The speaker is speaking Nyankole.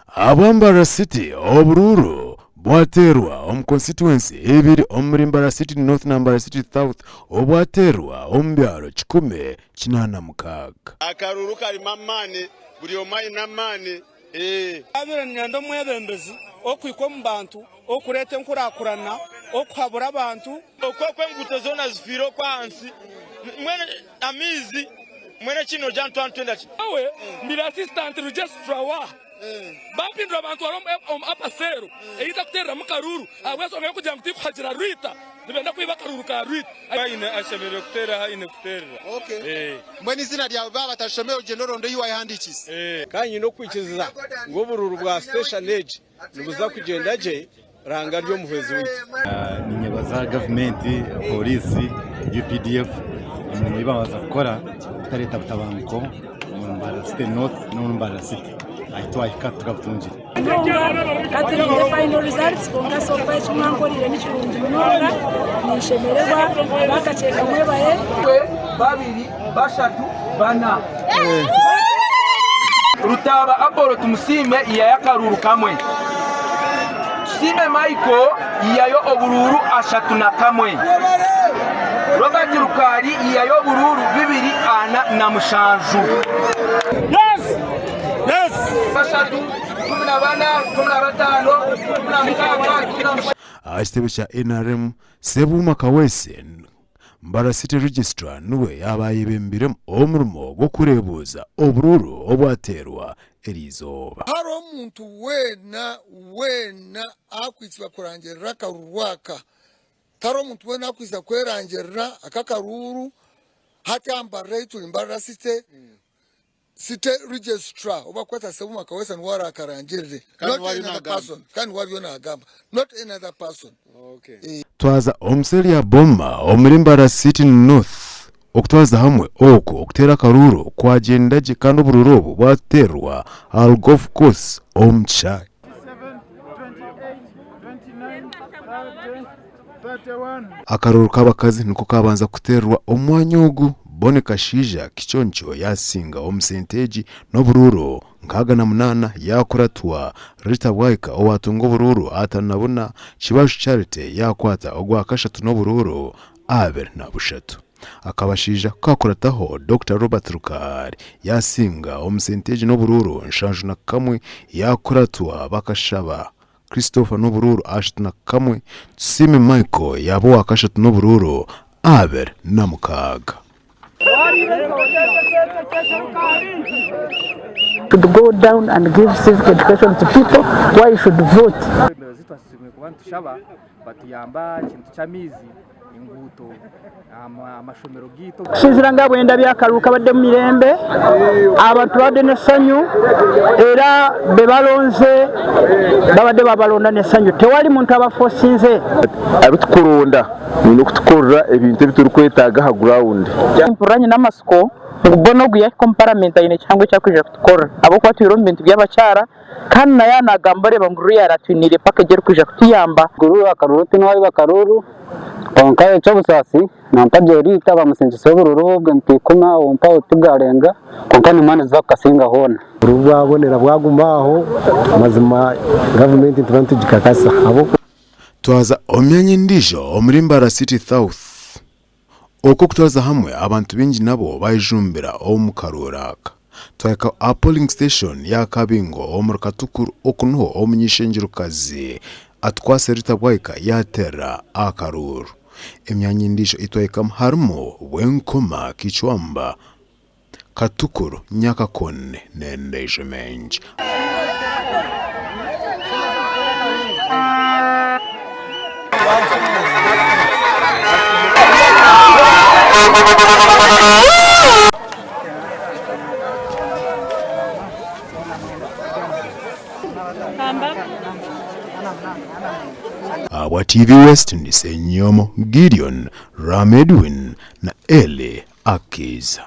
Ahabwa Mbarara City, oburuuru bwateerwa omu konsituwensi eibiri omuri Mbarara City North na Mbarara City South obwateerwa omu byaro 186. Akaruuru karimu amaani, buri omwe aine amaani. Naabaire niinyenda omwebembezi orikuhika omu bantu, orikureeta enkurakurana, orikuhabura abantu. Oku oku enguuto zoona zifiire oku ahansi mbwenu amaizi mbwenu ekindi nogira ngu twaba nitwenda ki? Nyowe mbaire assistant registrar wa bampindura bantwara omu upper cell ei ntakuteereramu karuuru ahabw'enshonga y'okugira ngu tikuhagira Rwita nibenda kwiba akaruuru ka Rwita. Aine ashemereire kuteera ahu aine kuteerera. Mbwenu eiziina ryawe baaba batarishomire ogyende oronde ei waayehandiikiise. Kandi nyine okwikiriza ngu oburuuru bwa siteshoni egi nibuza kugyenda gye, Ruhanga ari omuhwezi waitu. Ninyebaza gavumenti, pooriisi, UPDF emirimo ei baabaasa kukora kutareeta butabanguko omu Mbarara City North n'omu Mbarara City ahu twahika tukabutungire. Munonga katurinde final results kwonka so far eki mwankoreire nikirungi munonga ninshemererwa abakakyeka mwebare. Babiri, bashatu, bana. Rutaaba Apollo Tumusiime ihayo akaruuru kamwe. Tusiime Michael ihayo oburuuru 31. Robert Rukaari ihayo oburuuru 247. Aha kitebe kya nrm, Ssebuuma Kaweesi, Mbarara City Registrar niwe yaaba ayebembiremu omurimo gw'okureebuuza oburuuru obwateerwa eriizooba. Hariho omuntu weena weena akwitsibwa kurangirira akaruuru aka? Tihariho omuntu weena akwija kwerangirira aka akaruuru hati aha Mbarara ei turi Mbarara City, City Registrar ou barikweta Sebuma Kaweesa niwe araakarangirire Kandi not niwe ariyo any other naagamba. person kandi niwe ariyo naagamba not any other person. Okay. Twaza omu seeri ya Boma omuri Mbarara City North okutwaza hamwe oku okuteera akaruuru kwagyenda gye kandi oburuuru obu bwateerwa ahari Golf Course omu kishaayi. Akaruuru k'abakazi niko kaabanza kuteerwa omu mwanya ogu, Bonny Kashaija Kiconco yaasinga omu sente egi n'oburuuru 68 yaakuratwa Rita Bwaika owaatunga oburuuru 54, Kibaju Charity yaakwata ogwa kashatu n'oburuuru 23. Akabashaija kukakurataho Dokita Robert Rukaari yaasinga omu sente egi n'oburuuru 71 yaakuratwa Bakashaba Christopher n'oburuuru 31, Tusiime Michael yaaba owakashatu n'oburuuru 26. Should go down and give civic education to people why you should vote. Abeebembezi twasiimire kuba nitushaba batuyambe aha kintu ky'amaizi, enguuto, amashomero gaitu. Okusinziira nga bwendabye akaruuru kabadde mu mirembe, abantu babadde n'essanyu era bebalonze babadde babalonda n'essanyu tewali muntu abafosinze. Abitukuronda baine kutukorera ebintu ebi turikwetaaga aha gurawundi. Nimpurira nyine amatsiko ngu Bona ogu yahika omu paramenti aine kihango eki arikwija kutukorera ahabw'okuba atwire omu bintu by'abakyara Kandi na yaaba naagamba oreeba ngu Ruya aratwiniire package erikwija kutuyamba. Guru akaruru tiniwaiba akaruru kwonka ekyobusaasi nampa Jerita bamusingisaho obururu obwe ntikuma aho mpaho tigarenga kwonka nimba niziza kukasinga hoona. Obururu bwabonera bwaguma aho mazima gavumenti nituba nitugikakasa ahabw'okuba. Twaza omu myanya endiijo omuri Mbarara City South, Oku okutwaza hamwe abantu baingi nabo bayejumbira omu karuuru aka. Twahika aha polling station ya Kabingo omuri Katukuru oku niho omuny'eishengyerokazi Atukwase Rita Bwaika yaterera akaruuru. Emyanya endiijo ei twahikamu harimu Bwenkoma, Kichwamba, Katukuru, Nyakakoni n'endiijo mingi. Ahabwa TV West ndi Ssenyomo Gideon, Ram Edwin na Elly Akiza.